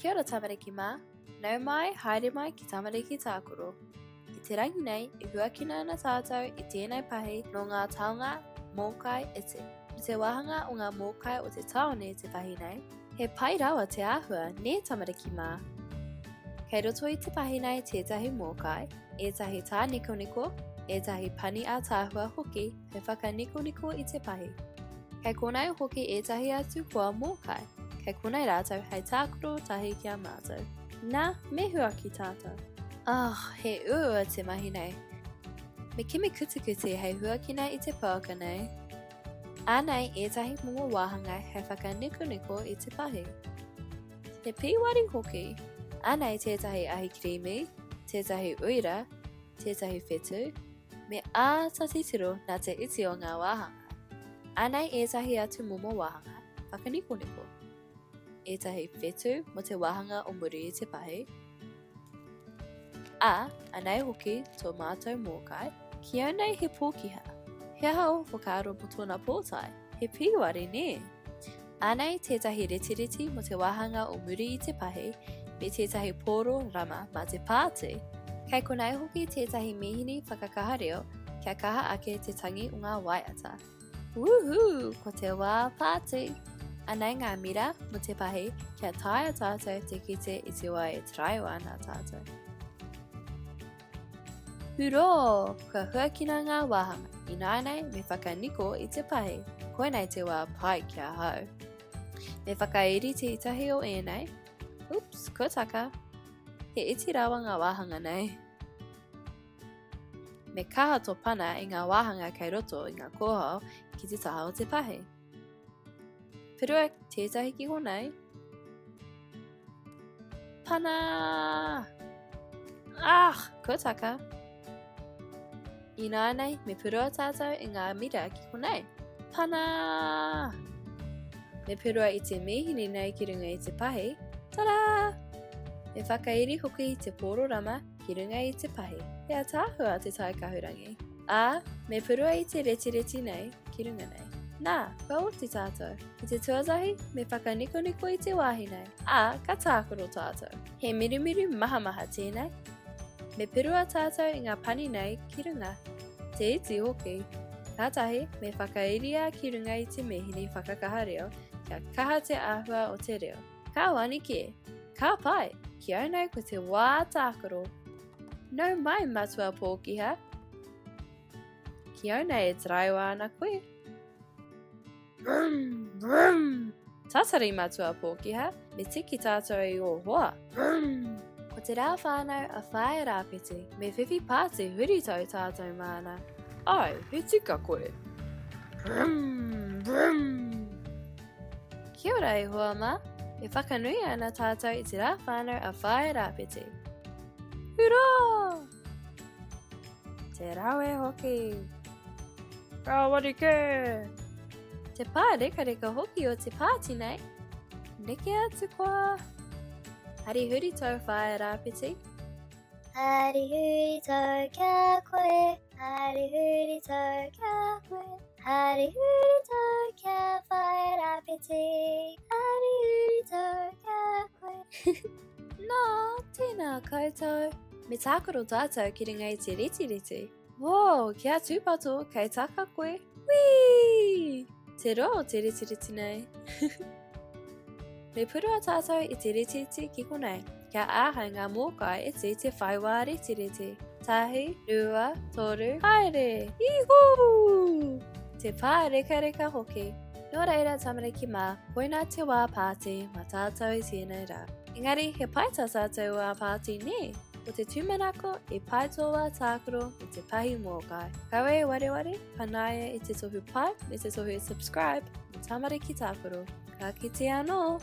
Kia ora tamariki mā, nau mai, haere mai ki Tamariki Tākaro. I te rangi nei, e huakina ana tātou i tēnei pahi nō ngā taonga mōkai iti. Nō te wāhanga o ngā mōkai o te tāone te pahi nei. He pai rawa te āhua, nē tamariki mā? Kei roto i te pahi nei tētahi mōkai, ētahi tānikoniko, ētahi pani ātaahua hoki hei whakanikoniko i te pahi. Kei konei hoki ētahi atu hoa mōkai, kei konei rātou hei tākaro tahi ki a mātou. Nā, me huaki tātou. Ah, he uaua te mahi nei. Me kimi kutikuti hei huakina i te pouaka nei. Anei ētahi momo wāhanga hei whakanikoniko i te pahi. He pīwari hoki. Anei tētahi ahi kirīmi, tētahi uira, tētahi whetū, me āta titiro nā te iti o ngā wāhanga. Anei ētahi atu momo wāhanga whakanikoniko. Ētahi whetū mō te wāhanga o muri i te pahi, ā, anei hoki tō mātou mōkai, ki au nei he pōkiha. He aha ō whakaaro mō tōna pōtae? He pīwari, nē? Anei tētahi retireti mō te wāhanga o muri i te pahi, me tētahi pōro rama mā te pāti. Kei konei hoki tētahi mīhini whakakaha reo kia kaha ake te tangi o ngā waiata. Woohoo! Ko te wā pāti! Anei ngā mira mō te pahi kia taea tātou te kite i te wā e taraiwa ana tātou. Hurō! Kua huakina ngā wāhanga, ināianei me whakaniko i te pahi. Koinei te wā pai ki ahau. Me whakairi tētahi o ēnei. Oops, kua taka. He iti rawa ngā wāhanga nei. Me kaha tō pana i ngā wāhanga kei roto i ngā kōhao ki te taha o te pahi. Purua tētahi ki konei. Pana! Ah, kua taka. Ināianei, me purua tātou i ngā mira ki konei. Pana! Me purua i te mīhini nei ki runga i te pahi. Tara! Me whakairi hoki i te pōro rama ki runga i te pahi. He ataahua te tae kahurangi. Ā, me purua i te retireti nei ki runga nei. Nā, kua oti tātou. I te tuatahi, me whakanikoniko i te wāhi nei, ā, ka tākaro tātou. He mirumiru mahamaha tēnei. Me purua tātou i ngā pani nei ki runga. Te iti hoki. Kātahi, me whakairia ki runga i te mīhini whakakaha reo kia kaha te āhua o te reo. Ka wani kē. Ka pai! Ki au nei ko te wā tākaro. Nau mai, Matua Pōkiha. Ki au nei e taraiwa ana koe. Brum, brum. Tatari, Matua Pōkiha, me tiki tātou i ō hoa. Brum. Ko te rā whānau a Whaea Rāpeti, me whiwhi pāti huritau tātou māna. Āe, he tika koe. Brum, brum. Kia ora e hoa mā, e whakanuia ana tātou i te rā whānau a Whaea Rāpeti. Hurā! Te rawe hoki! Rāwari kē! Te pārekareka hoki o te pāti nei. Neke atu koa! Hari huritau Whaea Rāpeti. Hari huritau kia koe, hari huritau kia koe, hari huritau kia Whaea Rāpeti, hari huritau kia koe. Nā, tēnā koutou. Me tākaro tātou ki runga i te retireti. Whoa, kia tūpato, kei taka koe. Whee! Te roa o te retireti nei. Me purua tātou i te retireti ki konei, kia āhei ngā mōkai iti te whai wā retireti. Tahi, rua, toru, haere! Ihu! Te pārekareka hoki. Nō reira tamariki mā, koinā te wā pāti mā tātou i tēnei rā. Engari, he pai tā tātou wā pāti, nē? Ko te tūmanako, i pai tō wā tākaro me te pahi mōkai. Kaua e wareware, panaia i te tohu pai me te tohu subscribe mō Tamariki Tākaro. Ka kite anō!